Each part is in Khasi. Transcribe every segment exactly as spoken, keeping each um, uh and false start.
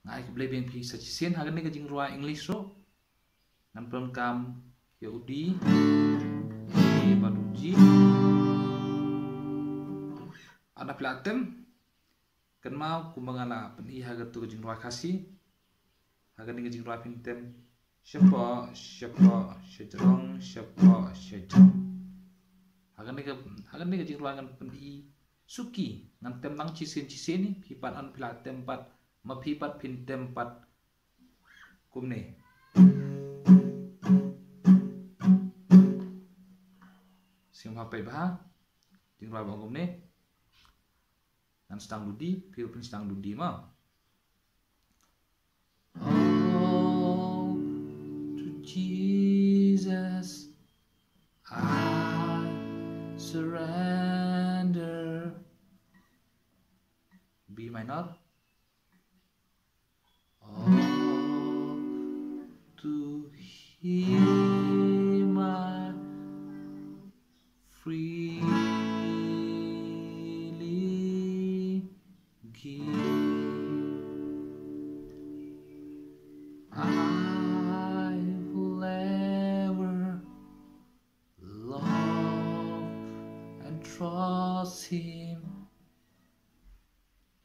Nga ai khublei biang phi sa shisien ha kane ka jingrwai English ruh. Ngan pyndonkam ïa u D, A bad u G. Ynda phi lah tem, kynmaw kumba nga la pyni ha kato ka jingrwai Khasi. Ha kane ka jingrwai phin tem shapoh, shapoh, shajrong, shapoh, shajrong. Ha kane ka, ha kane ka jingrwai ngan pyni suki, ngan tem tang shisien shisien ne, phi pat ynda phi lah tem pat, ma phi pat phin tem pat kumne. Sngewbha peit bha, jingrwai ba kumne. Ngan sdang da u D, phi ruh phin sdang da u D mo. Oh, to Jesus I surrender. B minor. All to Him I freely give. I will ever love and trust Him.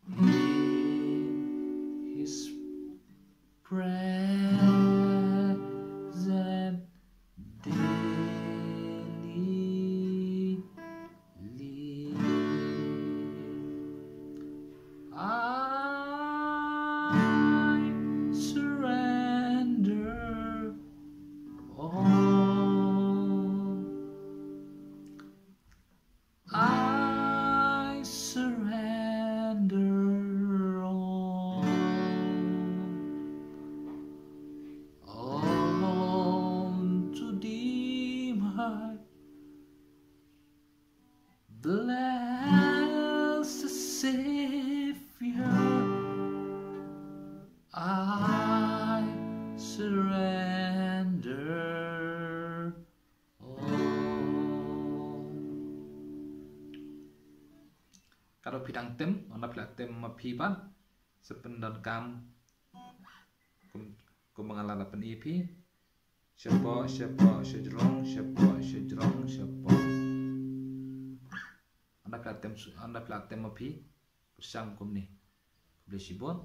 In His presence daily live. I surrender all. I surrender all, all to Thee, my blessed Savior. I surrender. Ka dei phi dang tem, ynda phi la tem ma phi pat, sa pyndonkam kum, kumba nga la pyni phi. Shapoh, shapoh, shajrong, shapoh, shajrong, shapoh. Ynda phi la tem, ynda phi la tem ma phi, pyrshang kumne. Khublei shibun.